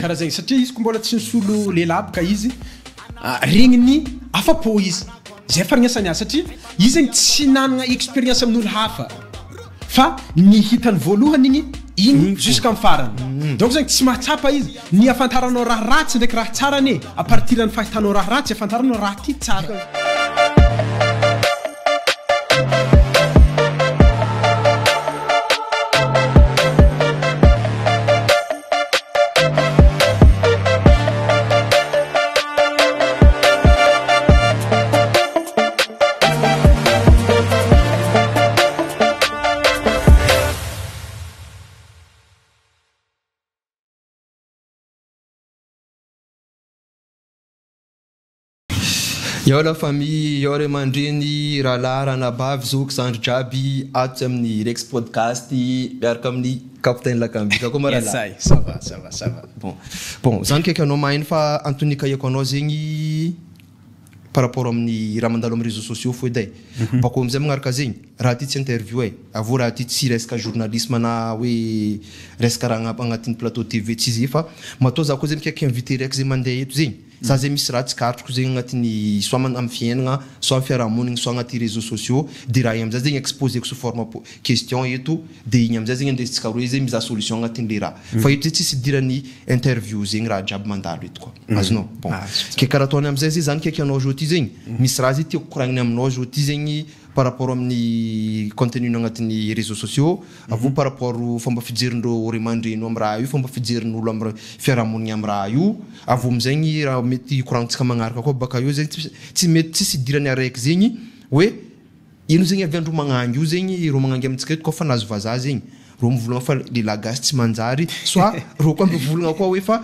Karaha zegny satria izy ko mbola tsy nisolo lehilahy boka izy regniny afa-po izy. Zay faregnesany azy satria izy zegny tsy nanagna experience amin'olo hafa fa ny hitany voalohany igny igny jusqu'am farany. Donc zegny tsy mahatsapa izy ny afantaranao raha ratsy ndraiky raha tsara anie à partir ny fahitanao raha ratsy afantaranao raha ty tsara. Yao la famille, yao ray aman-dreny, rahalahy, ranabavy, zoky, zandry jiaby ato amin'ny Rex Podcast miaraka amin'ny Capitaine Lakamby. Ka koa Yes rahalahy? I, ça va, ça va, ça va. Bon, bon, zany kaiky anao mahaino fa antony nikaiako anao zegny par rapport amin'ny raha mandalo amin'ny réseaux sociaux fo edy e. Bakeo amizay magnaraka zegny, raha ty tsy interview e, avy eo raha ty tsy resaka journalisme na hoe resaka raha agnatin'ny plateau TV tsy izy fa matoa za koa zegny mikaiky invité raiky zegny mandeha eto zegny, za zegny misy raha tsikaritriko zegny agnatin'ny soit amin'ny fiaignana, soit amin'ny fiarahamonigny, soit agnaty réseaux sociaux, de raha igny amizay zegny exposeko sous forme question eto, de igny amizay zegny andesintsika roe zegny mizaha solution agnatin'le raha. Fa eto zay tsisy idiran'ny interview zegny raha jiaby mandalo eto koa. Azonao? Bon. Ke karaha ataony amizay zay zany kaiky anao zao ty zegny, misy raha zay tiako koragniny aminao zao ty zegny par rapport amin'ny contenu agnatin'ny réseaux sociaux, avy eo par rapport fomba fijerindreo ray aman-dreny amy raha io, fomba fijerin'olo amy fiarahamonigny amy raha io, avy eo amizegny raha mety koragnitsika magnaraka koa baka eo zegny tsy mety tsisy idirany araiky zegny hoe ino zegny avy andro magnangy io zegny, reo magnangy amintsika eto koa fa nahazo vazaha zegny, reo mivolagna fa lehilahy gasy tsy manjary, soit reo koa mivolagna koa hoe fa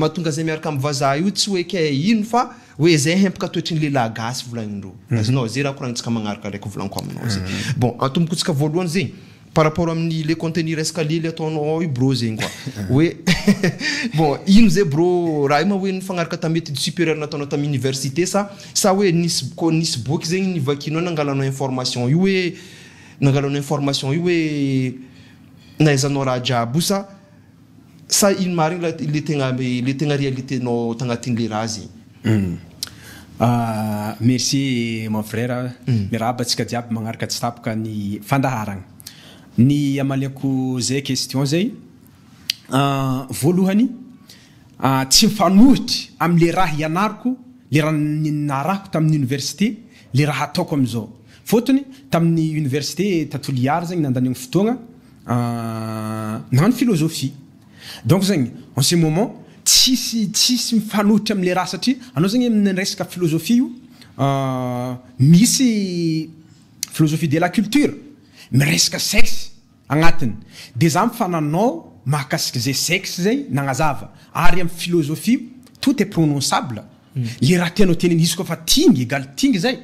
mahatonga zay miaraka amy vazaha io tsy hoe ke ino fa hoe zay hempaka toetry ny lehilahy gasy volagnindreo. Azonao, zay raha koragnitsika magnaraka ndraiky volagniko aminao zegny. Bon, atombokontsika voalohany zegny par rapport amin'ny le contenu resaka lely ataonao ao io bro zegny koa. Hoe bon, ino zay bro, raha io ma hoe nifagnaraka tamin'ny étude supérieure nataonao tamin'ny université sa sa hoe nisy ko nisy boky zegny nivakinao nangalanao information io hoe nangalanao information io hoe nahaizanao raha jiaby io sa sa ino marigny le tegna le tegna réalité-nao tagnatin'le raha zegny? Merci mon frère, miarahaba antsika jiaby magnaraka tsy tapaka ny fandaharagna. Ny amaliako zay question zay, voalohany tsy mifanohitry amle raha ianariko, le raha narahako tamin'ny université le raha ataoko amizao. Fôtony tamin'ny université ta Toliara zegny nandaniagny fotoagna nagnano philosophie. Donc zegny en ce moment tsisy tsisy mifanohitra amle raha satria anao zegny amin'ny resaka philosophie io misy philosophie de la culture miresaka sexe agnatiny de za mifananao mahakasiky zay sexe zay nagnazava ary amin'ny philosophie tout est prononçable le raha tianao tenenina izy koa fa tingy égale tingy zay,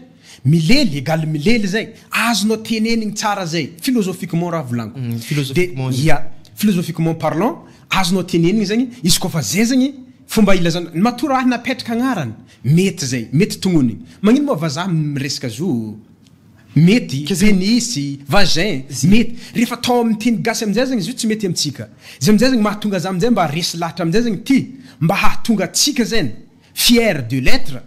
milely égale milely zay, azonao tenenigny tsara zay philosophiquement raha volagniko. Philosophiquement De ya, philosophiquement parlant azonao tenenigny zegny izy koa fa zay zegny fomba ilazana matoa raha napetraka agnarany mety zay, mety tognonigny. Magnino moa vazaha miresaka zo mety pénis, vagin mety. Rehefa atao amin'ny teny gasy amizay zegny izy io tsy mety amintsika. Zay amizay zegny mahatonga za amizay mba resy lahatra amizay zegny ty mba hahatonga antsika zegny fier de l'être,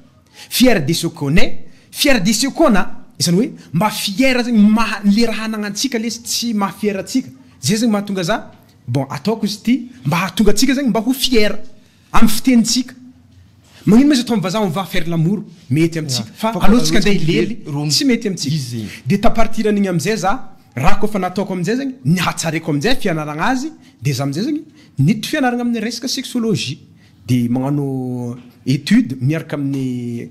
fier de ce qu'on est, fier de ce qu'on a. Izany hoe mba fier zegny maha le raha anagnantsika lesy tsy maha fier antsika. Zay zegny mahatonga za bon ataoko izy ty mba hahatonga antsika zegny mba ho fier amin'ny fitenintsika. Magnino ma izy atao amin'ny vazaha on va faire l'amour mety amintsika fa alohantsika andeha hilely tsy mety amintsika. De ta partir an'igny amizay za raha koa fa nataoko amizay zegny ny hatsareko amizay fianaragna azy de za amizay zegny niditry fianaragna amin'ny resaka sexologie de magnano étude miaraka amin'ny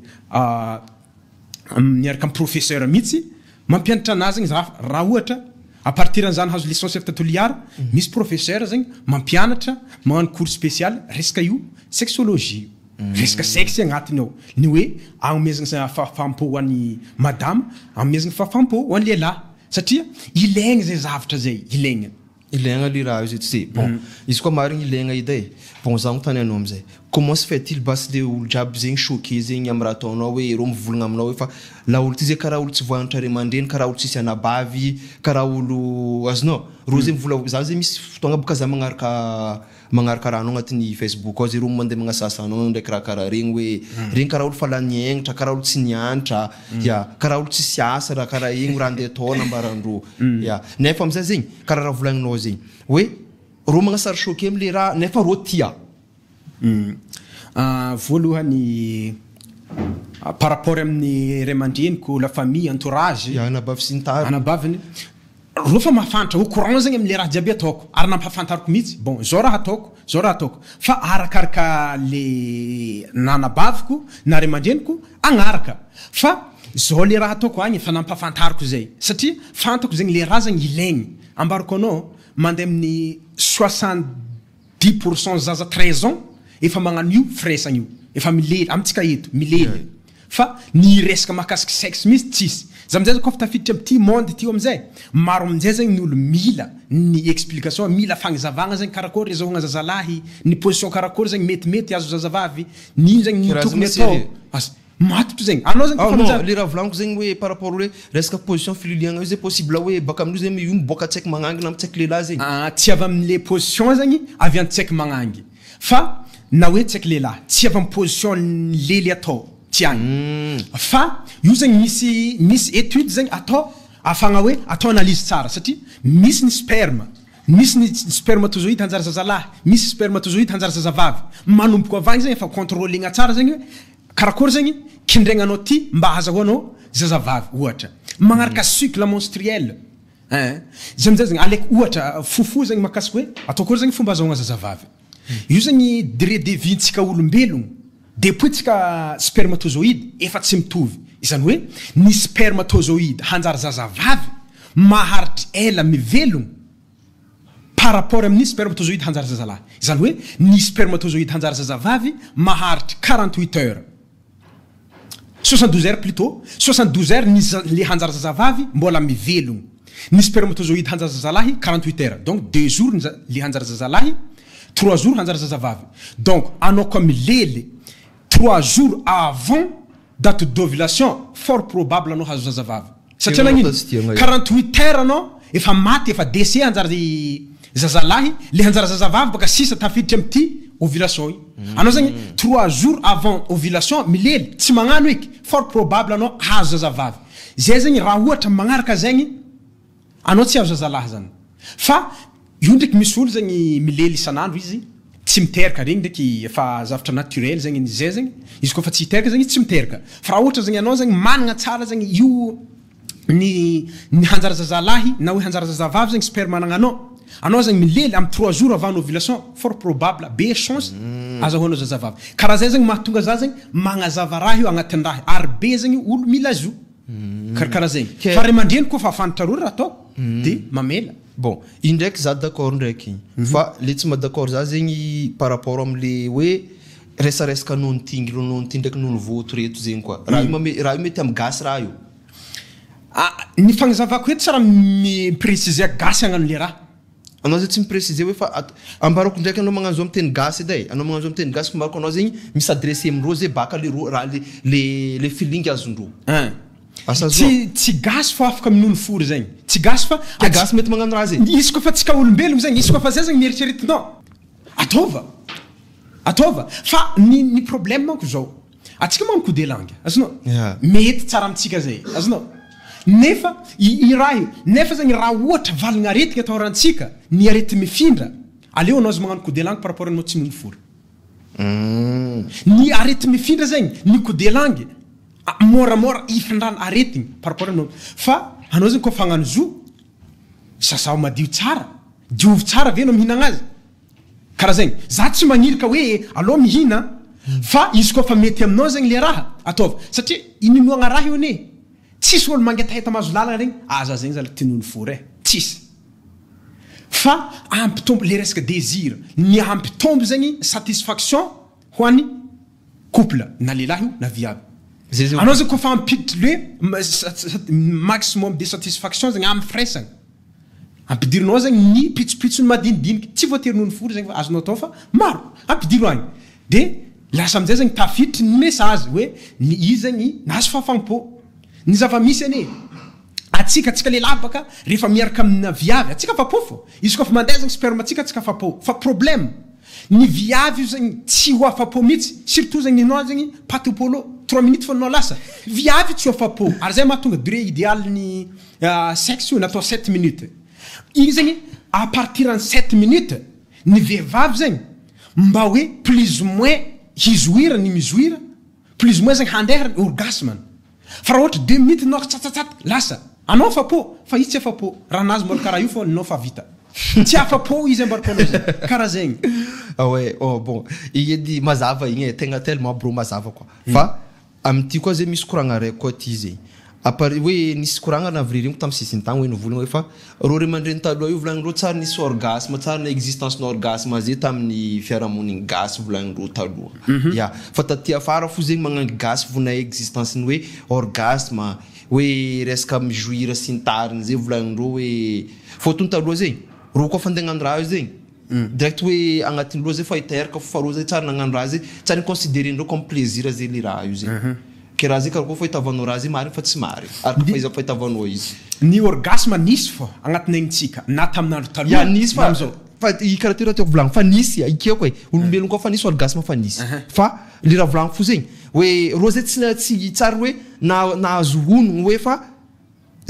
miaraka amin'ny professeur mihitsy mampianatra anazy zegny za raha ohatra à partir an'za nahazo licence avy ta Toliara misy professeur zegny mampianatra magnano cours spécial resaka io sexologie resaka sexe agnatiny ao ny hoe agnomezagna fahafaham-po ho an'ny madama, agnomezagna fahafaham-po ho an'ny lehilahy satria ilaigna zay zavatra zay ilaigna. Ilaigna le raha io zay tsy zay. Bon, izy koa marigny ilaigna edy e. Bon, za agnontany anao amizay. Comment se fait-il basy le olo jiaby zegny choqué zegny am raha ataonao hoe reo mivolagna aminao hoe fa laolo ty zay karaha olo tsy voanatra ray aman-dreny, karaha olo tsisy anabavy, karaha olo azonao? Reo zegny mivola za zegny misy fotoagna boka za magnaraka magnaraka raha anao agnatin'ny facebook ao zay reo mandeha magnasasa anao ndraiky raha karaha regny hoe regny karaha olo fa lany aignitra, karaha olo tsy nianatra, ya karaha olo tsisy asa raha karaha igny raha andeha atao nambarandreo, ya nefa amizay zegny karaha raha volagninao zegny hoe reo magnasary choqué amle raha nefa reo tia. Voalohany par rapport amin'ny ray aman-dreniko, la famille, entourage, Ya, anabavy sy ny tariny. Anabaviny, reo fa mahafantatra, au courant zegny amle raha jiaby ataoko, ary nampahafantariko mihitsy, bon zao raha ataoko, zao raha ataoko, fa arakaraka le na anabaviko na ray aman-dreniko agnaraka, fa zao le raha ataoko agny efa nampahafantariko zay, satria fantako zegny le raha zegny ilaigny, ambarako anao mandeha amin'ny 70% zaza 13 ans efa magnano io firaisagna io, efa milely, amintsika eto, milely, fa ny resaka mahakasiky sexe mihitsy tsisy, za amizay kôfa tafiditra amty monde ty amizay, maro aminjay zegny ny olo mila ny explication, mila fagnazavagna zegny karakôry azahoagna zazalahy, ny position karakôry zegny metimety azo zazavavy, n'ino zegny ny Kiraha tokony zegny atao, sérieux? asa matotro zegny, anao zegny Ah kôfa non, manjary. Le raha volaniko zegny hoe par rapport hoe resaka position fililiagna io zay possible hoe baka amin'io zegny io miboaka tsaiky magnangy na tsaiky lehilahy zegny. Ah, tsy avy am'le position zegny avy any tsaiky magnangy, fa na hoe tsaiky lehilahy, tsy avy amy position lely atao, tsy agny. Fa io zegny misy étude zegny atao ahafahagna hoe atao analyse tsara, satria misy ny sperme, misy ny spermatozoïde hanjary zazalahy, misy spermatozoïde hanjary zazavavy. Manomboka avy agny zegny efa contrôlena tsara zegny hoe karakôry zegny kindregnanao ty mba ahazahoanao zazavavy ohatra. Magnaraka cycle menstruel. Hein. Zay amizay zegny alaiko ohatra fofo zegny mahakasiky hoe atao akory zegny fomba ahazahoagna zazavavy. Io zegny durée de vie-ntsika olombelogno depuis tsika spermatozoïde efa tsy mitovy. Izany hoe ny spermatozoïde hanjary zazavavy maharitry ela mivelogno par rapport amin'ny spermatozoïde hanjary zazalahy. Izany hoe ny spermatozoïde hanjary zazavavy maharitry 48 heures. 72 heures plutôt, 72 heures ny le hanjary zazavavy mbola mivelogno. Ny spermatozoïde hanjary zazalahy 48 heures. Donc 2 jours ny le hanjary zazalahy, 3 jours hanjary zazavavy. Donc anao koa milely 3 jours avant date d'ovulation, fort probable anao hazo zazavavy. Satria Tena nagnino? tsy tianao io. 48 heures anao efa maty, efa décès hanjary zazalahy, le hanjary zazavavy baka sisa tafiditra amity ovulation io. Anao zegny 3 jours avant ovulation milely, tsy magnano eky, fort probable anao hazo zazavavy. Zay zegny raha ohatra magnaraka zegny anao tsy hazo zazalahy zany. Fa io ndraiky misy olo zegny milely isan'andro izy tsy miteraka, regny ndraiky efa zavatra naturel zegny zay zegny. Izy koa fa tsy hiteraka zegny izy tsy miteraka. Fa raha ohatra zegny anao zegny managna tsara zegny io ny hanjary zazalahy na hoe hanjary zazavavy zegny sperme anagnanao. Anao zegny milely amy 3 jours avant l'ovulation, fort probable, be chance azahoanao zazavavy. Karaha zay zegny mahatonga za zegny magnazava raha io agnatin'ny raha, ary be zegny olo mila azy io. Karakaraha zegny. Fa ray aman-dreny koa fa fantatra roa raha atao, de mamela. Bon, iny ndraiky za d'accord ndraiky. Fa le tsy ma d'accord za zegny par rapport amle hoe resaresaka nono tingy, nono tingy ndraiky nono voto reto zegny koa. Raha io mame, raha io mety amy gasy raha io. Ah, ny fagnazavako eto tsara mi-préciser gasy hagnano le raha. Anao zay tsy mi-préciser hoe fa ambarako ndraiky anao magnano zao amy teny gasy edy e. Anao magnano zao amy teny gasy, ambarako anao zegny mis'adresser amindreo zay baka le ro, raha le feeling azondreo. Hein. Asa Tsy, zao. tsy gasy fa afaka minono fory zegny. Tsy gasy fa Ke gasy mety magnano raha zegny. Izy koa fa tsika olombelogno zegny, izy koa fa zay zegny mieritreretinao. Ataova. Ataova. Fa ny problème manko zao. Atsika manko coup de langue. Azonao? Mety tsara amintsika zay. Azonao? Nefa i raha io, nefa zegny raha ohatra valagna aretigna atao rantsika, ny arety mifindra, aleo anao azy magnano coup de langue par rapport anao tsy minono fory. Ny arety mifindra zegny, ny coup de langue, moramora ifindrana aretigny par rapport anao. Fa anao zegny koa fa hagnano zo, sasao madio tsara, diovy tsara ve anao mihinagna azy? Karaha zegny, za tsy magnilika hoe aleo mihina, fa izy koa fa mety aminao zegny le raha, ataovy. Satria ininoagna raha io anie, tsisy olo mangetaheta mahazo lalana regny, ah, za zegny zalahy tia nono fory e, tsisy. Fa ampitombo le resaka désir, ny ampitombo zegny satisfaction ho an'ny couple, na lehilahy io na viavy. Zay zay Anao zegny koa fa ampiditry le maximum de satisfaction zegny amy firaisana. Ampidirinao zegny ny pitsopitsony madinidiniky, tsy voatery nono fory zegny fa azonao atao fa maro. Ampidiro agny. De lasa amizay zegny tafiditry ny message hoe ny izy zegny nahazo fahafaham-po. Ny zava-misy anie, atsika, atsika lehilahy baka rehefa miaraka amina viavy, atsika afa-po fô, izy koa fa mandeha zegny sperme-tsika atsika afa-po, fa problème, ny viavy io zegny tsy ho afa-po mihitsy, surtout zegny ninao zegny paty au polo, trois minutes fô ninao lasa, viavy tsy ho afa-po, ary zay mahatonga durée idéale ny sexe io natao sept minutes, igny zegny à partir ny sept minutes, ny vehivavy zegny mba hoe plus ou moins hizoira ny mizoira, plus ou moins zegny handeha ny orgasme-ny. Fa raha ohatra deux minutes nao tsatsatsat lasa, anao afa-po fa izy tsy afa-po, raha nazy mbola karaha io fô ninao fa vita. Tsy afa-po izy ambarako anao zegny, karaha zegny. Ah ouais, oh bon, igny edy mazava igny e, tegna tellement brô mazava quoi. Fa amin'ity koa zegny misy koragna araiky koa ty zegny. À part hoe nisy koragna naviririmiko tamin'ny sisiny tagny hoe nivolagna hoe fa rô ray aman-dreny taloha io volagnindreo tsary nisy orgasme, tsary ny existence-n'ny orgasme zay tamin'ny fiarahamonigny gasy volagnindreo taloha. Ya, fa taty afara fo zegny magnangy gasy vo nahay existence-ny hoe orgasme, hoe resaka mi-jouir sy ny tariny zay volagnindreo hoe fôtony taloha zegny rô koa fa andeha hagnano raha io zegny direct hoe agnatin'ny loha zay fa hiteraka fo fa rô zay tsary nagnano raha zay tsary ni-considerer-ndreo comme plaisir zay le raha io zegny. Ke raha zay karakory fahitavanao raha zay marigny fa tsy marigny araka fahaiza fahitavanao izy. Ny orgasme nisy fô agnatin'ny aignitsika na tamin'andro taloha Ya nisy na fa amizao. fa i karaha ty raha tiako volagny fa nisy ekeko e olombelogno koa fa nisy orgasme fa nisy fa le raha volagniko fo zegny hoe rô zay tsy tsy tsary hoe na nahazo honogno hoe fa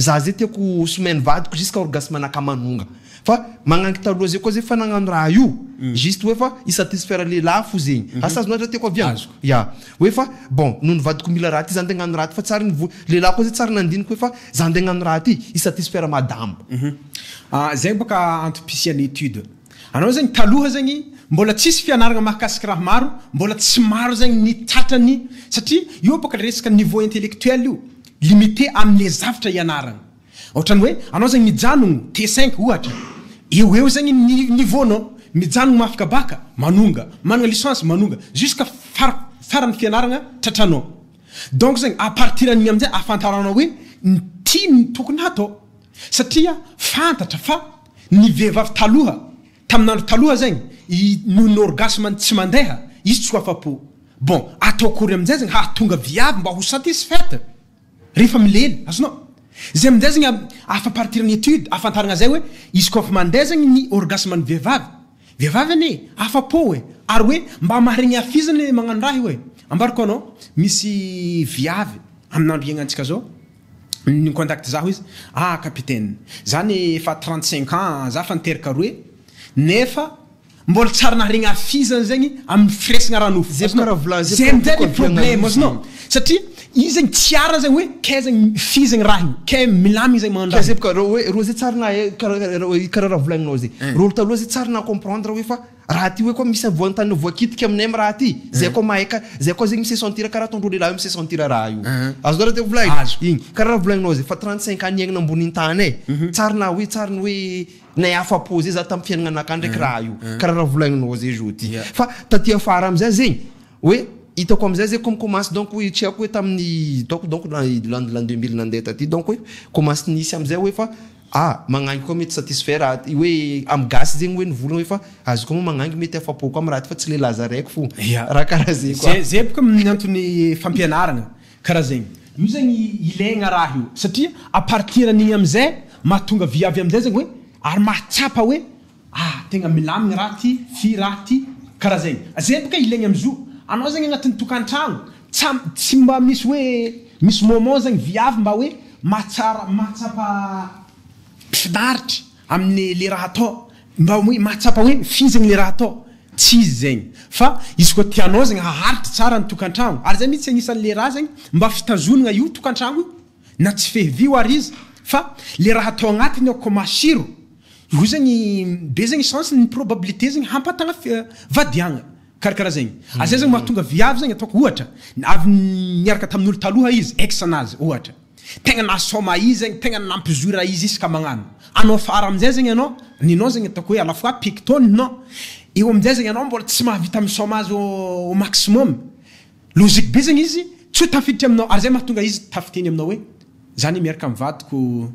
Za zay tiako semaine vadiko jusqu'à orgasme anaka manonga fa magnangy taloha zay koa zay fa nagnano raha io juste hoe fa hi satisfaire lehilahy fo zegny asa azonao raha tiako aviagna ya hoe fa bon noho ny vadiko mila raha ty za nde hagnano raha ty fa tsary ny vo lehilahy koa zay tsary nandiniky hoe fa za nde hagnano raha ty hi satisfaire madamo. Zegny bôka antom-pisian'ny étude. Anao zegny taloha zegny mbola tsisy fianaragna mahakasiky raha maro, mbola tsy maro zegny ny tratrany satria io bôka resaka niveau intellectuel io limité amle zavtra ianaragna. Ohatrany hoe anao zegny mijanogno T cinq ohatra, eo eo zegny ny niveau-nao, mijanogno mahafaka bacc, manonga, managna licence, manonga, jusqu'à far- faran'ny fianaragna tratranao. Donc zegny à partir an'igny amizay ahafantaranao hoe ny ty no tokony hatao. Satria fantatra fa ny vehivavy taloha, tamin'andro taloha zegny, i noho ny orgasme-ny tsy mandeha, izy tsy ho afa-po. Bon, atao akory amin'izay zegny hahatonga viavy mba ho satisfaite rehefa milely, azonao? Zay amin'izay zegny afa partir ny étude ahafantaragna zay hoe izy koa fa mandeha zegny ny orgasme-n'ny vehivavy, vehivavy anie afa-po e, ary hoe mba maharegny hafizana le magnano raha io e. Ambarako anao, misy viavy amin'andro iaignantsika zao, Ni contact zaho izy, ah capitaine, za ne efa 35 ans, za fa niteraka roe, nefa mbola tsary naharegny hafizana zegny amin'ny firesagna ara-nofo. Zay Azonao? karaha volagny zay Zay amizay le karaha volagny problème, io azonao? Satria izy zegny tsy ara zegny hoe kay zegny fy zegny raha io, kay milamigny zegny magnano Ka raha zay io. boka rô hoe rô zay tsary nahay karaha karaha raha volagninao zay. Rô olo taloha zay tsary naha comprendre hoe fa Raha ty hoe koa misy voantany voakitika aminay am raha ty, zay koa mahay ka, zay koa zegny mi se sentir karaha ataondreo lehilahy io mi se sentir raha io. Azonao raha tiako volagniny? Azoko. Igny. Karaha raha volagninao zay, fa 35 ans niainana ambonin'ny tany e, tsary na hoe tsary ny hoe nay afa-po zay za tam fiaignananakahy ndraiky raha io. Karaha raha volagninao zay zo ty. Fa taty afara amizay zegny, hoe hitako amizay zay comme commence donc hoe tsy haiko hoe tamin'ny donc donc l'an l'an 2000 nandeha taty donc hoe commence nisy amizay hoe fa Ah! Magnangy koa mety satisfait raha ty hoe am gasy zegny hoe nivolagna hoe fa azo koa moa magnangy mety afapo koa am raha ty fa tsy le laza raiky fo Ya. raha karaha zegny koa. Zay zay boka ny antony fampianaragna karaha zegny. Io zegny ilaigna raha io satria à partir an'igny amizay mahatonga viavy amizay zegny hoe ary mahatsapa hoe ah tegna milamigny raha ty, fy raha ty, karaha zegny. Zay boka ilaigny amzo. Anao zegny agnatin'ny tokantragno Tsa tsy mba misy hoe misy moment zegny viavy mba hoe mahatsara mahatsapa finaritry amin'ny le raha atao mba hoe mahatsapa hoe fy zegny le raha atao tsy izy zegny fa izy koa tianao zegny haharitry tsara ny tokantragno ary zay mihitsy agnisan'ny le raha zegny mba fitazonagna io tokantragno io na tsy fehivio ary izy fa le raha atao agnatiny ao ko masiro io zegny be zegny chance ny probabilité zegny hampatagna vadiagna. Karakara zegny. Azay zegny mahatonga viavy zegny ataoko ohatra, avy niaraka tamin'olo taloha izy, ex anazy ohatra, tegna nahasaoma izy zegny, tegna nampizoira izy isaka magnano. Anao afara amizay zegny anao, ninao zegny ataoko hoe à la fois pecto ninao, eo amizay zegny anao mbola tsy mahavita misaoma azy au maximum, logique be zegny izy tsy ho tafiditra aminao, ary zay mahatonga izy tafiteny aminao hoe za anie miaraka am vadiko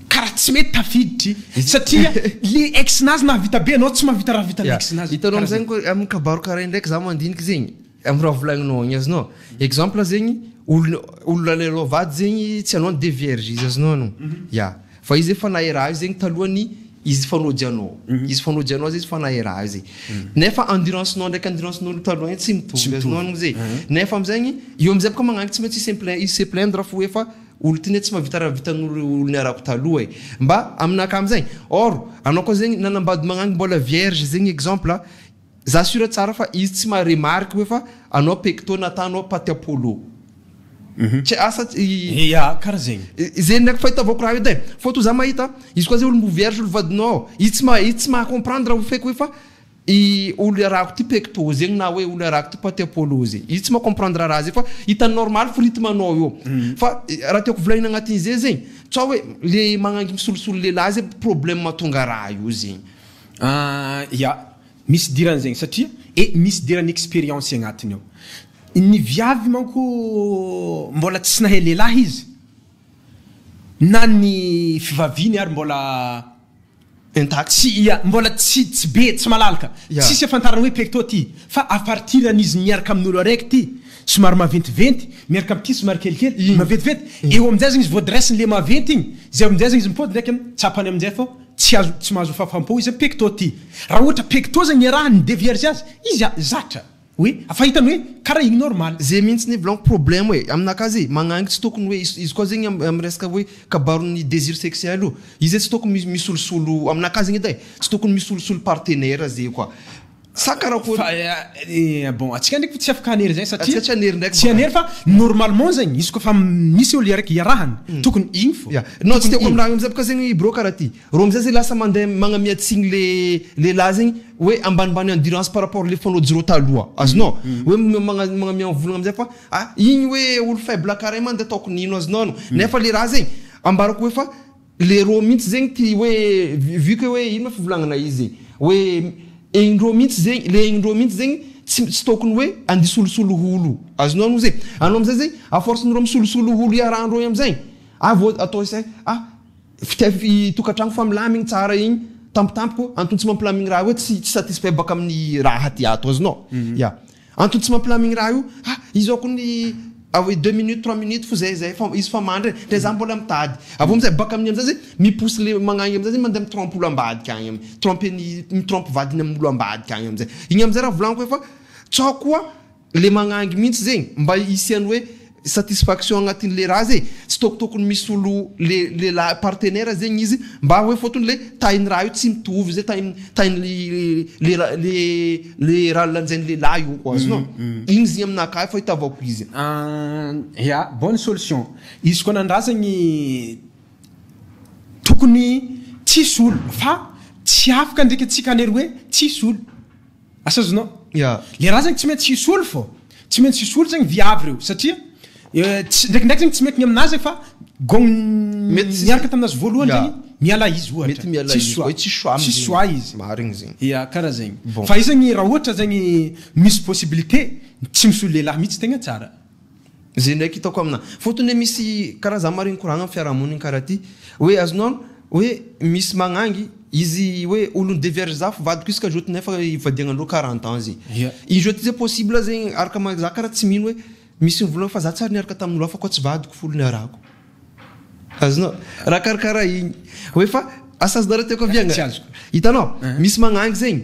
karaha. tsy mety tafiditry satria le ex-nazy nahavita be anao tsy mahavita raha vitan'ny ex-nazy. Hitanao amizay ko amin'ny kabaro karaha ndraiky za mandiniky zegny amin'ny raha volagninao igny azonao. Exemple zegny olo olo alainao vady zegny tsy anao ni-devierge izy azonao anao. Ya. Fa izy efa nahay raha io zegny talohan'ny izy fanojy anao. Izy fanojy anao izy fa nahay raha io zegny. Nefa endurance-nao ndraiky endurance-n'olo taloha igny tsy mitovy azonao anao zay. Nefa amizegny eo amizay boka magnangy tsy maintsy i se plaindre fo efa olo ty ne tsy mahavita raha vitan'olo olo niarako taloha e. Mba aminakahy amizay or anao koa zegny nanambady magnangy mbola vierge zegny exemple za sûr tsara fa izy tsy maha remarque hoe fa anao pecto natanao paty apollo. Tsy asa Ya, karaha zegny. Zegny ndraiky fahitavako raha io edy e. Fôtony za mahita izy koa zay olo mbo vierge olo vadinao izy tsy maha izy tsy maha comprendre ho feky hoe fa i olo iarahako ty pecto zegny na hoe olo iarahako ty paty apollo zegny. Izy tsy maha comprendre raha zay fa hitany normal fo rythme anao io. Fa raha tiako volagnina agnatin'izay zegny tsao hoe le magnangy misolosolo lehilahy zay problème mahatonga raha io zegny. Ya, misy idirany zegny satria e misy idirany expérience agnatiny ao. Ny viavy manko mbola tsy nahay lehilahy izy na ny fivaviany ary mbola Intact. tsy ia mbola tsy tsy be tsy malalaka. Ya. Tsisy afantarana hoe pecto ty fa à partir an'izy miaraka amin'olo araiky ty somary maventiventy miaraka amin'ity somary kelikely Igny. maventiventy eo aminjay zegny izy voadresse le maventy igny zay aminjay zegny izy mipody ndraiky tsapany aminjay fô tsy azo tsy mahazo fahafaham-po izy pecto ty. Raha ohatra pecto zegny niarahany ni-devierge azy izy zatra hoe afa hitany hoe karaha igny normal. Zay mihitsy ny volaniko problème hoe aminakahy zay magnangy tsy tokony hoe izy koa zegny amy resaka hoe kabaron'ny désir sexuel io izy tsy tokony misolosolo aminakahy zegny edy e tsy tokony misolosolo partenaire zay koa sa karakory. Fa bon antsika ndraiky tsy afaka hanery zay satria Antsika tsy hanery ndraiky tsy baka. hanery fa normalement zegny izy koa fa misy olo iaraka iarahany tokony igny fô. Ya. Non tsy Tokony tiako igny. amy raha io amizay boka zegny bro karaha ty rô amizay zegny lasa mandeha magnamia tsigny le lehilahy zegny hoe ambanimbany endurance par rapport le fanao rô taloha azonao hoe magnamia volagna amizay fa ah igny hoe olo faible karaha igny mandeha ataoko nino azonao no nefa le raha zegny ambarako hoe fa le rô mihitsy zegny ty hoe vu que hoe ino ma fivolagnana izy hoe egnin-drô mihitsy zegny le egnin-drô mihitsy zegny tsy tsy tokony hoe andisolosolo olo azonao no zegny anao amizay zegny à force ndrô misolosolo olo iarahandrô igny amizay ah vao atao zay ah fitia tokantragno fa milamigny tsara igny tampotampoko antony tsy mampilamigny raha hoe tsy tsy satisfait baka amin'ny raha ty ato azonao ya antony tsy mampilamigny raha io ah izy ao kony ah oui 2 minutes 3 minutes fo zay zay fa izy fa mandry ndre za mbola mitady avy amizay baka amin'ny amizay zay miposy le magnagny amizay zay mandeha mitrompe olo ambadika agny mitrompe ny mitrompe vadiny amin'olo ambadika agny amizay igny amizay raha volaniko hoe fa tsao koa le magnangy mihitsy zegny mba hisiany hoe satisfaction agnatin'le raha zay tsy tokotokony misy olo le lehilahy partenaire zegny izy mba hoe fôtony le tahin'ny raha io tsy mitovy zay tahin tahin'ny le raha le le raha lanjain'ny lehilahy io koa azonao igny zegny aminakahy fahitavako izy. Ya, bonne solution. Izy koa nandrazagny tokony tsisy olo fa tsy afaka ndraiky antsika hanery hoe tsisy olo. Asa azonao? Ya. Le raha zegny tsy maintsy hisy olo fô. Tsy maintsy hisy olo zegny viavy reo satria tsy ndraikindraiky zegny tsy mety ny aminazy fa gong Mety tsy- niaraka taminazy voalohany Ya. zegny miala izy ohatra. Mety miala Tsisy izy choix. koa, tsisy choix Tsisy amizegny. choix izy. Marigny zegny. Ya, karaha zegny. Bon. Fa izy zegny raha ohatra zegny misy possibilité tsy misolo lehilahy mihitsy tegna tsara. Zay ndraiky hitako amina fôtony hoe misy karaha za maregny koragna amin'ny fiarahamonigny karaha ty hoe azonao hoe misy magnangy izy hoe olo dévierge za fa vadiko isaka joty nefa ivadiagnandreo 40 ans zegny. Ya. Izy joty zay possible zegny araka ma za karaha tsy mino hoe misy mivolagna fa za tsary niaraka tamin'olo hafa koa tsy vadiko folo niarahako. Azonao raha karakaraha igny hoe fa asa azonareo tiako aviagna. Tsy azoko. Hitanao misy magnangy zegny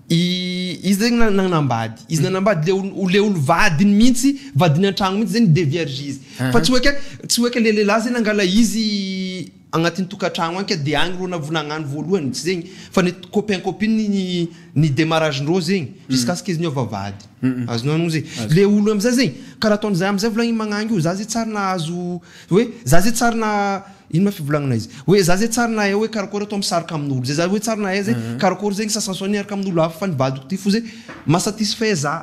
izy zegny nanambady izy nanambady le olo le olo vadiny mihitsy vadiny an-tragno mihitsy zegny dévierge izy fa tsy hoe ke tsy hoe ke le lehilahy zegny nangala izy agnatin'ny tokantragno agny ke de agny rô navonagnano voalohany tsy zegny fa ny copain copine ny ny démarrage-ndrô zegny jusqu'à ce que izy niova vady azonao no zegny le olo amizay zegny karaha ataony amizay volagny magnangy io za zay tsary nahazo hoe za zay tsary na ino ma fivolagnana izy hoe za zay tsary nahay hoe karakory atao misaraka amin'olo zay za hoe tsary nahay zay karakory zegny sasansoa niaraka amin'olo hafa fa ny vadiko ty fo zay mahasatisfait za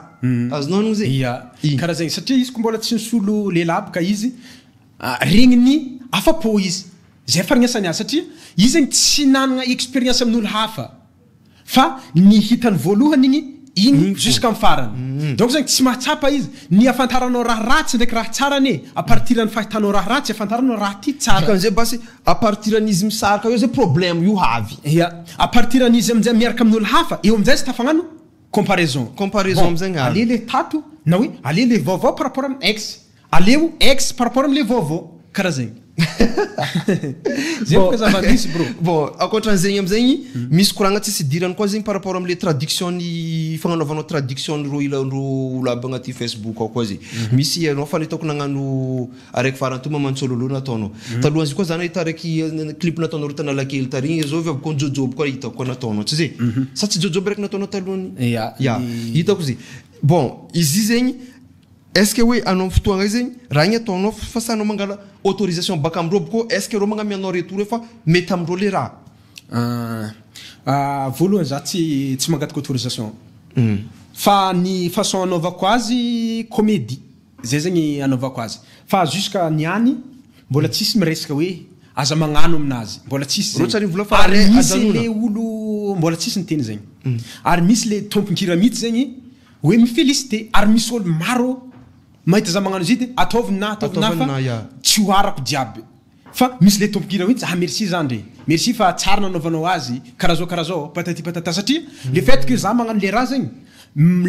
azonao no zegny Ya. Igny. Karaha zegny satria izy ko mbola tsy nisolo lehilahy boka izy regniny afa-po izy. Zay faregnesany azy satria izy zegny tsy nanana expérience amin'olo hafa fa ny hitany voalohany igny Igny jusqu'am farany. Donc zegny tsy mahatsapa izy. Ny afantaranao raha ratsy ndraiky raha tsara anie à partir ny fahitanao raha ratsy afantaranao raha ty tsara. Dikan'izay basy à partir an'izy misaraka eo zay problème io havy. Ya, à partir an'izy amin'izay miaraka amin'olo hafa eo amin'izay izy tafagnano comparaison. Comparaison Bon, amin'izay gny ale le tato na hoe ale le vaovao par rapport amin'ny ex. Aleo ex par rapport amle vaovao, karaha zegny. Zay boka zava-misy bro. Bon, ankoatran'zegny amizegny misy koragna tsisy idirany koa zegny par rapport amle traduction ny fagnanaovanao traduction ny rô ilandrô olo aby agnaty Facebook ao koa zegny. Misy anao fa nahitako nagnano araiky farany teo mamantsôlôlô nataonao. Talohan'izy koa za nahita araiky clip nataonareo t'Analakely tary igny zao avy koa Jojoby koa hitako koa nataonao tsy zay? Sa tsy Jojoby araiky nataonao talohany? Ya. Ya, hitako izy. Bon, izy zegny Est ce que hoe anao am fotoagna io zegny raha igny ataonao fa sa anao mangala autorisation baka amindreo boko est ce que reo magnamia anao retour hoe fa mety amindreo le raha? Voalohany za tsy tsy mangataka autorisation fa ny façon anaovako azy comédie zay zegny anaovako azy fa jusqu'à niany mbola tsisy miresaka hoe aza magnano aminazy mbola tsisy Reo tsy zegny ary vola fa ary are misy ajanona. le olo mbola tsisy niteny zegny ary misy le tompon-kira mihitsy zegny Hoe mi felicite ary misy olo maro mahita za magnano izy de ataovy na ataovy na Ataovy fa na, ya. tsy ho arako jiaby fa misy le tompon-kira mihitsy ah merci zandry merci fa tsara nanaovanao azy karaha zao karaha zao patati patata satria le fait que za magnano le raha zegny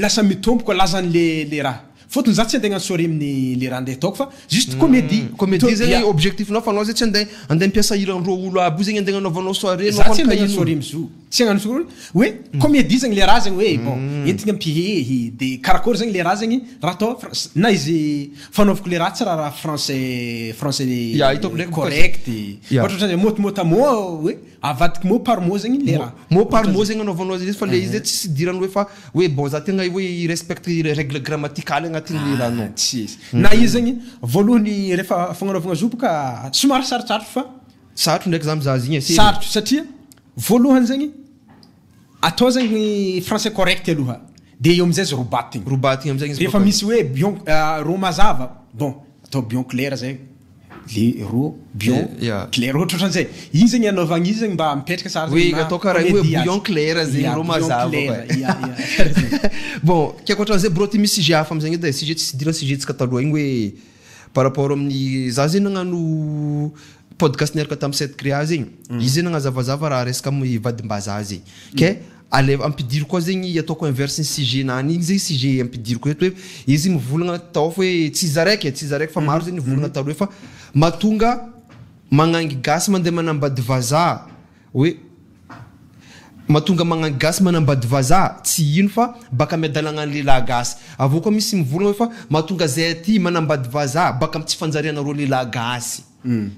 lasa mitombo koa lazan'le le raha fôtony za tsy andeha hagnano soirée amin'ny le raha andeha ataoko fa juste comédie Comédie zegny Ya. objectif-nao fa anao zay tsy andeha andeha hampiasa hiran-dreo olo aby io zegny andeha agnanaovanao soirée anao Za koa tsy andeha hagnano kahin'olo. soirée am'zo tsy hagnano soirée hoe comédie zegny le raha zegny hoe bon entigny ampihehy de karakôry zegny le raha zegny raha atao fr- na izy fanaovako le raha tsy raha raha français français Ya, hitako ndraiky boka correct Ya. ohatra ohatran'zay mot mot à mot hoe avadiky mot par mot zegny le raha Mot par mot zegny anaovanao azy izy fa le izy zay tsisy idirany hoe fa hoe bon za tegna hoe hi-respecte règle grammaticale agnatin'le rahanao. Tsisy. Na izy zegny voalohany rehefa fagnanaovagna zo boka somary sarotsarotro fa Sarotro ndraiky za mizaha azy igny e, sérieux. Sarotro satria voalohany zegny atao zegny français correct aloha de eo amizay izy robatigny. Robatigny amizay izy Rehefa bôka. misy hoe bion ro mazava bon atao bion clair zay le ro bion Ya. clair ohatra ohatran'izay. Igny zegny anaovagna izy zegny mba mipetraka tsara Hoe zegny na atao karaha hoe comédie azy. bouillon clair zegny Ya, ro bouillon mazava clair, koa. ya, ya, karaha zegny. Bon, ke ankoatran'izay bro ty misy sujet hafa amizegny edy e, sujet tsisy idirana sujet tsika taloha igny hoe par rapport amin'ny za zegny nagnano podcast niaraka tamin'ny Seth Crea zegny, izy zegny nagnazavazava raha resaka amin'ny vadim-bazaha zegny, ke alaivo ampidiro koa zegny ataoko inverse ny sujet nany igny zegny sujet ampidiriko eto hoe izy mivolagna tao fa hoe tsy izy araiky e, tsy izy araiky fa maro zegny nivolagna taloha hoe fa mahatonga magnangy gasy mandeha manambady vazaha hoe mahatonga magnangy gasy manambady vazaha tsy ino fa baka miadalagna ny lehilahy gasy, avy eo koa misy mivolagna hoe fa mahatonga zay aty manambady vazaha baka amy tsy fanjarianareo lehilahy gasy.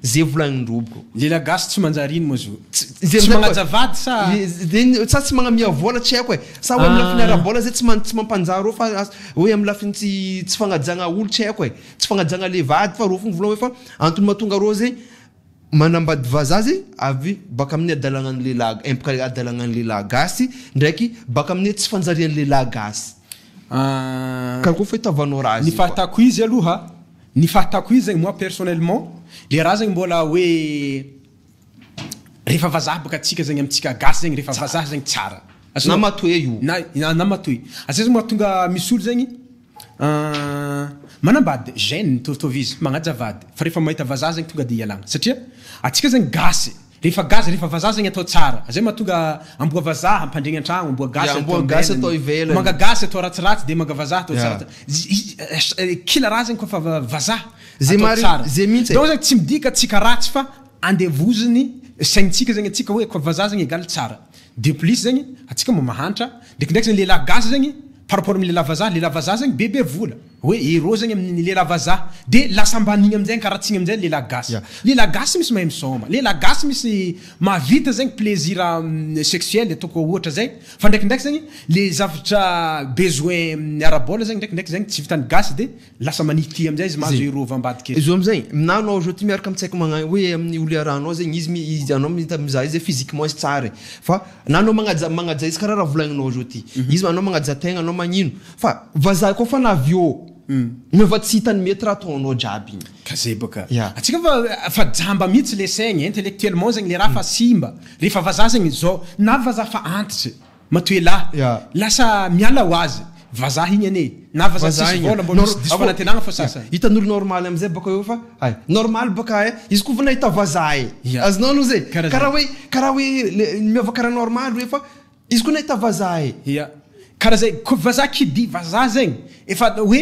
Ze volagnindreo bro. Lehilahy gasy tsy manjary ino moa zo? Tsy Tsy magnaja vady sa? Sa tsy magnamia vola tsy haiko e. Sa hoe amy lafiny ara-bola zay tsy tsy mampanjary reo fa hoe amy lafiny tsy tsy fagnajagna olo tsy haiko e. Tsy fagnajagna le vady fa reo fo mivolagna hoe fa antony mahatonga reo zay manambady vazaha zay avy baka amin'ny adalagnan'ny lehilahy empaka adalagnan'ny lehilahy gasy ndraiky baka amin'ny tsy fanjarian'ny lehilahy gasy. Karakory fahitavanao raha Ny zay koa? fahitako izy aloha, ny fahitako izy zegny moi personnellement, le raha zegny mbola hoe rehefa vazaha bôka atsika zegny amintsika gasy zegny rehefa vazaha zegny tsara. Na matoe io. Na na matoe. Asa zegny mahatonga misy olo zegny manambady jeune mitovitovy izy magnaja vady fa rehefa mahita vazaha zegny tonga de ialagna satria atsika zegny gasy rehefa gasy rehefa vazaha zegny atao tsara zay mahatonga amboa vazaha ampandregny antragno amboa gasy Ya, amboa atao gasy ivelany. atao ivelany. Manga gasy atao ratsiratsy de manga vazaha atao Ya. tsaratsara. Kila raha zegny koa fa vazaha Zay atao mari- tsara. zay mihitsy e. Donc zegny tsy midika tsika ratsy fa andevoziny saintsika zegny atsika hoe koa vazaha zegny egal tsara. De plus zegny atsika mba mahantra ndraikindraiky zegny lehilahy gasy zegny par rapport amin'ny lehilahy vazaha, lehilahy vazaha zegny bebe vola hoe héros zegny amin'ny lehilahy vazaha de lasa ambanigny aminjay karaha aminjay lehilahy gasy. Ya. Lehilahy gasy misy mahay misaoma, lehilahy gasy misy mahavita zegny plaisir sexuel ataoko ohatra zay fa ndraikindraiky zegny le zavatra besoin ara-bola zegny ndraikindraiky zegny tsy vitan'ny gasy de lasa manity aminjay izy mahazo Zay. héros avy ambadika ery. Izy io amizay, na anao aujourd'hui miaraka amin'ny tsaiko magnano hoe amin'ny olo iarahanao zegny izy mi-, izy anao mita mizaha izy physiquement izy tsara e. Fa na anao magnaja, magnaja izy karaha raha volagninao aujourd'hui. Izy anao magnaja tegna, anao magnino. Fa vazaha koa fa navy eo, miova tsy hitany mety raha ataonao jiaby igny. Ka zay bôka. Ya. Atsika fa, fa jamba mihitsy le saigny, intellectuellement zegny le raha fa simba. Rehefa vazaha zegny zao, na vazaha fa antitry. Matoa elah Ya. lasa miala ho azy vazaha igny anie na vazaha tsisy vôla mbô misy diso fanantenagna fô sasany. Hitan'olo normal amizay baka eo fa hay normal baka e izy koa vao nahita vazaha e Ya. azonao aloha zay Karaha karaha zay. hoe karaha hoe le miova karaha normal hoe fa izy koa nahita vazaha e. Ya. Karaha zay ko vazaha qui dit vazaha zegny efa hoe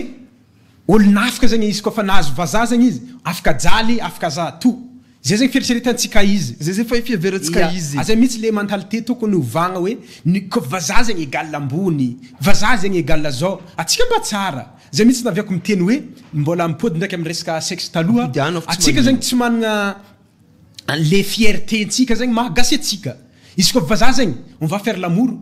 olon'afaka zegny izy koa fa nahazo vazaha zegny izy afaka jaly afaka za tout. Zay zegny fieritreretantsika izy. Zay zay fa fiheverantsika Ya. izy. Aza mihitsy le mentalité tokony ovagna hoe ny ko vazaha zegny égal ambony, vazaha zegny égal zao, atsika mba tsara. Zay mihitsy naviako miteny hoe mbola mipody ndraiky amin'ny resaka sexe taloha, Ampodiana fa tsy atsika magnino. zegny tsy managna le fierté ntsika zegny maha gasy atsika. Izy koa vazaha zegny on va faire l'amour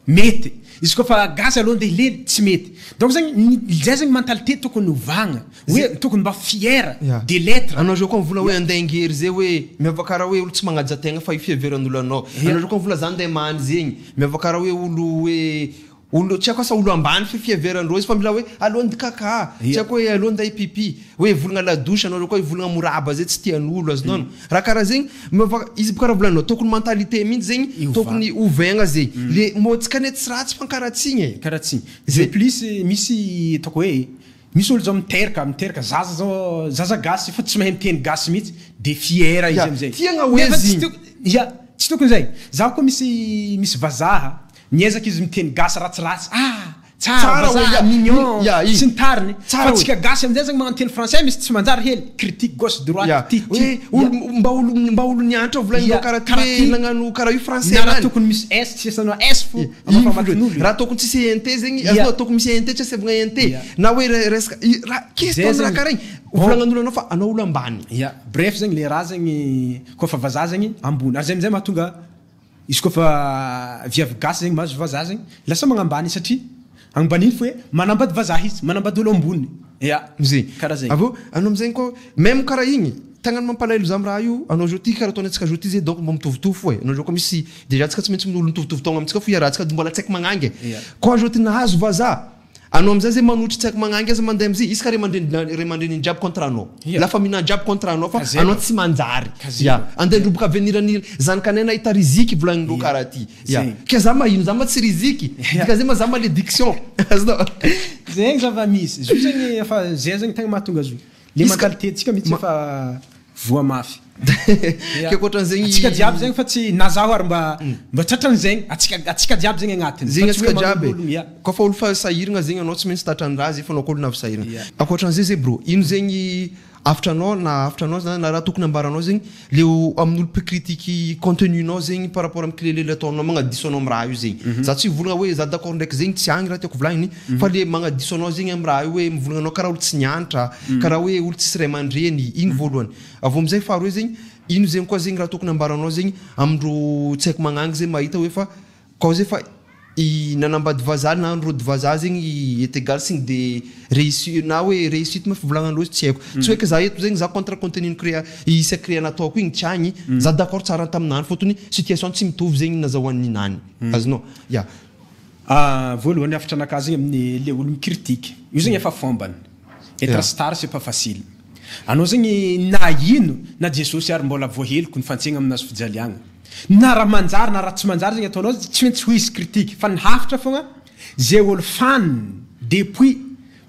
mety, izy koa fa gasy aloha andeha hilely tsy mety. Donc zegny ny zay zegny mentalité tokony ovagna hoe tokony mba fier Ya. de l'être. Anao zao koa mivola hoe andeha angery zay hoe miova karaha hoe olo tsy magnaja tegna fa io fiheveran'olo anao. Ya. Anao zao koa mivola za andeha many zegny miova karaha hoe olo hoe olo tsy haiko asa olo ambany fi fiheverandreo izy fa mila hoe aloha andeha kaka, tsy Ya. haiko hoe aloha andeha pipi, hoe hivolagna la douche anao zao koa hivolagna moraba zay tsy tian'olo azonao. Raha karaha zegny miova izy boka raha volaninao tokony mentalité mihitsy zegny Iovà. tokony ovaigna zegny. Le mô-tsika anie tsy ratsy fankaratsiagna e. Karaha tsy. De plus misy ataoko hoe misy olo zao miteraka miteraka zaza zao zaza gasy fa tsy mahay miteny gasy mihitsy de fier izy Ya, amizay. tiagna hoe Nefa tsy izy. toko- ya, tsy tokony zay. Zaho koa misy misy vazaha miezaka izy miteny gasy ratsiratsy. Ah, tsara Tsara hoe, vazaha, ya, mignon, ya, i. sy ny tariny. Tsara Fa hoe. tsika gasy amizay zegny magnano teny français misy tsy manjary hely critique gauche droite Ya. ty ty. Hoe olo mba olo mba olo nianatra volaninao Ya, karaha ty karaha hoe ty. nagnano karaha io français Na raha nany. tokony misy S tsy asianao S fo Iny amafa fo matin'olo. raha tokony tsisy ENT zegny Ya. azonao tokony misy ENT tsy asiavagna ENT Ya. na hoe re- resaka i- raha question Zay raha zegny. karaha igny Bon. volagnan'olo anao fa anao olo ambany. Ya, bref zegny le raha zegny koa fa vazaha zegny ambony. Ary zay amizay mahatonga izy koa fa viavy gasy zegny mahazo vazaha zegny lasa magnambany satria agnambaniny fo hoe manambady vazaha izy, manambady olo ambony. Ya, Zay. karaha zegny. Avy eo anao amizay koa même karaha igny tegna ny mampalahelo za amin'ny raha io anao zao ty karaha ataony antsika zao ty zay donc mba mitovitovy fo e. Anao zao koa misy déjà antsika tsy maintsy olo mitovitovy taogno amintsika fo iarahantsika mbola tsy haiko magnangy e. Ya. Koa zao ty nahazo vazaha anao amizay zay manotry tsy haiko magnangy aza mandeha amizay izy ka ray aman-dreny ray aman-dreniny jiaby contre anao. Ya. La famille jiaby contre anao fa Ka zay anao ba. tsy manjary. Ka zay Ya. ba. Andeha androboka avenir ny zanakanay nahita riziky volagnindreo Ya. karaha ty. Ya. Zay. Ke za mahino za ma tsy riziky. Ya. Dika zay ma za malédiction. Azonao. Zegny zava-misy. Izy io zegny efa zay zegny tegna mahatonga azy io. Le Izy ka- mentalité ntsika mihitsy Ma- efa voa mafy. Ya. Ke ankoatran'zegny Atsika jiaby zegny fa tsy na zaho ary mba mba tratran'zegny atsika atsika jiaby zegny agnatiny. zegny Fa tsy antsika hoe jiaby magnolo-ologno, ya. koa fa olo fa sahiragna zegny anao tsy maintsy tratran'ny raha zay fa anao koa olo navy sahiragna Ya. ankoatran'zay zay bro ino zegny afitranao na afitranao zany na raha tokony ambaranao zegny le o- amin'olo mpikritiky contenu-nao zegny par rapport amin'ny kilelely ataonao magnadiso anao amin'ny raha io zegny za tsy hivolagna hoe za d'accord ndraiky zegny tsy agny raha tiako volagniny fa le magnadiso anao zegny amin'ny raha io hoe mivolagna anao karaha olo tsy nianatra karaha hoe olo tsisy ray aman-dreny igny voalohany avy eo amizay faharoe zegny ino zegny koa zegny raha tokony ambaranao zegny amindro tsy haiko magnangy zegny mahita hoe fa kao zay fa i nanambady vazaha na nirody vazaha zegny est égal signe de réussite na hoe réussite ma fivolagnandreo izy tsy haiko tsy hoe ke za eto zegny za contre contenu ny créa isa créa nataoko igny tsy agny za d'accord tsara taminany fôtony situation tsy mitovy zegny nazahoan'ny ninany azonao ya Ah, voalohany hafatra anakahy zegny amin'ny le olo micritique. Io zegny efa fombany. Être Ya. star c'est pas facile. Anao zegny na ino na Jesosy ary mbola voaheloko ny fantsegna aminazy fijaliagna. Na raha manjary na raha tsy manjary zegny ataonao tsy maintsy ho hisy critique fa ny hafatra fogna zay olo fan depuis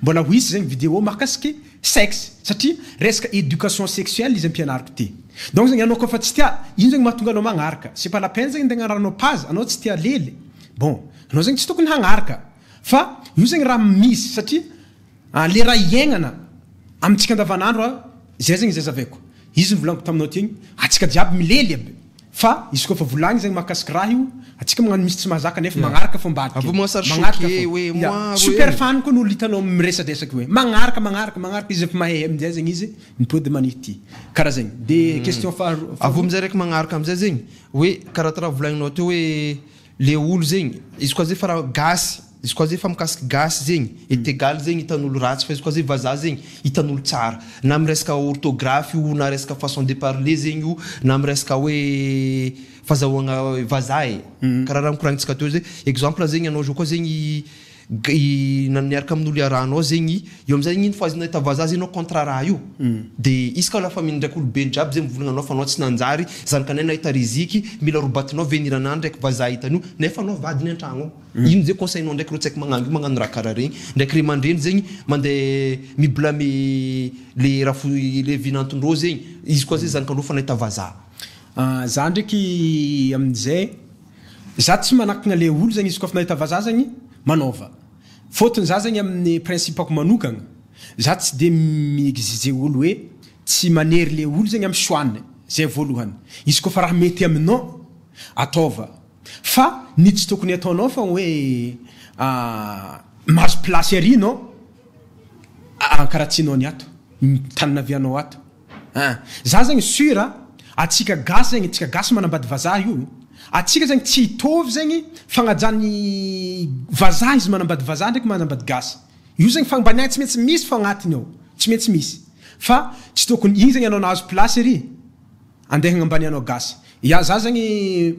mbola ho hisy zegny vidéo mahakasiky sexe satria resaka éducation sexuelle izy ampianariko ty. Donc zegny anao koa fa tsy tia ino zegny mahatonga anao magnaraka. C'est pas la peine zegny andeha agnarahanao page anao tsy tia lely. Bon, anao zegny tsy tokony hagnaraka fa io zegny raha misy satria ah, le raha iaignana amintsika andavanandro a zay zegny zay zavaiko. Izy nivolaniko taminao ty igny, atsika jiaby milely aby. Fa izy koa fa volagny zegny mahakasiky raha io, atsika magnano misy tsy mahazaka nefa magnaraka fo ambadika. Avy eo mahasary Magnaraka choqué fo. hoe Ya. moi, Super hoe. fan koa n'olo hitanao miresadresaka hoe magnaraka magnaraka magnaraka izy efa mahay aminjay zegny izy mipody manity. Karaha zegny. De question faharoa. avy eo amizay raiky magnaraka amizay zegny hoe karaha ty raha volagninao teo hoe le olo zegny izy koa zay fa raha gasy izy koa zay fa mikasiky gasy zegny est égal zegny hitan'olo ratsy fa izy koa zay vazaha zegny hitan'olo tsara na amy resaka orthographe io na resaka façon de parler zegny io na amy resaka hoe fazahoagna vazaha e karaha raha nikoragnintsika teo zay exemple zegny anao zao koa zegny I na niaraka amin'olo iarahanao zegny, eo amizay igny fa azy nahita vazaha zegny anao contre raha io, de isaka la famille ndraiky olobe jiaby zegny mivolagna anao fa anao tsy nanjary, zanakanay nahita riziky, mila robatinao avenir anah ndraiky vazaha hitan'io, nefa anao vadiny an-tragno ao. Ino zay conseil-nao ndraiky reo tsy haiko magnano io, magnano raha karaha regny, ndraiky ray aman-dreny zegny mandeha mi-blâmer le rafo le vinantondreo zegny, izy koa zay zanakandreo fa nahita vazaha. Za ndraiky amin'izay, za tsy manakana le olo zegny izy koa fa nahita vazaha zegny manaova, fôtony za zegny amin'ny principe-ako manokagna, za tsy de mi-exiger olo hoe tsy manery le olo zegny amy choix-ny, zay voalohany, izy koa fa raha mety aminao ataova, fa ny tsy tokony ataonao fa hoe mahazo place ary anao ankaratsianao ny ato, ny tany navianao ato. An! Za zegny sur a, atsika gasy zegny, tsika gasy manambady vazaha io, atsika zegny tsy hitovy zegny fagnajan'ny vazaha izy manambady vazaha ndraiky manambady gasy, io zegny fagnambaniagna tsy maintsy misy fô agnatiny ao, tsy maintsy misy, fa tsy tokony igny zegny anao nahazo place ery andeha hagnambanianao gasy, ya za zegny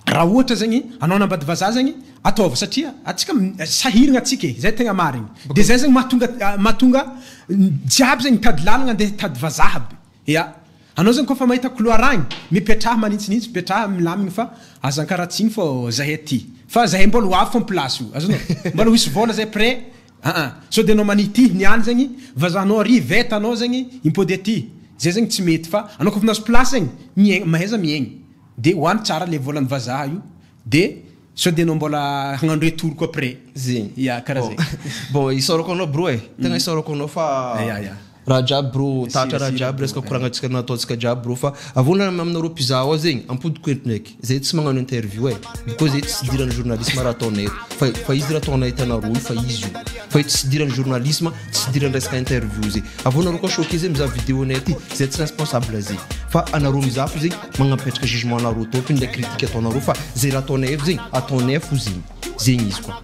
raha ohatra zegny anao hanambady vazaha zegny ataovy satria atsika sahiragna atsika e, zay tegna marigny, de zay zegny mahatonga mahatonga jiaby zegny mitady lalagna andeha hitady vazaha aby, ya anao zegny kôfa mahita couloir agny mipetraha manintsinintsy mipetraha milamigny fa aza ankaratsiny fô zahay aty fa zahay mbola ho avy fô am-place io azonao mbola ho hisy vôla zay prêt aa sao de anao manitihy niany zegny vazahanao ary veta anao zegny impody aty zay zegny tsy mety fa anao kôfa nahazo place zegny miaigna mahaiza miaigny. De hoano tsara le volan'ny vazaha io de sao de anao mbola hagnano retour koa après. Zegny. Ya karaha Bon zegny. Bon isaorako anao bro e, tegna isaorako anao fa Ya ya. raha jiaby bro, Sira tatra raha sira jiaby bro resaka eh. koragnantsika nataontsika jiaby bro fa avy eo na aminareo mpizaha ao zegny ampodiko eto ndraiky, zay tsy magnano interview e, because zay tsy idiran'ny journalisme raha ataonay eto fa fa izy raha ataonay hitanareo io fa izy io fa io tsy idiran'ny journalisme, tsy idiran'ny resaka interview zay, avy eo nareo koa choqué zay mizaha vidéo-nay aty, zay tsy responsable zay fa anareo mizaha fo zegny magnapetraka jugement nareo tompony ndraiky critique ataonareo fa zay raha ataonay eto zegny ataonay fo zegny zegny izy koa.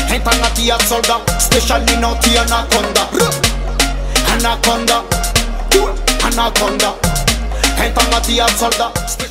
Entagna ty soldat, specially now ty anaconda. Anaconda, anaconda. Entagna ty soldat.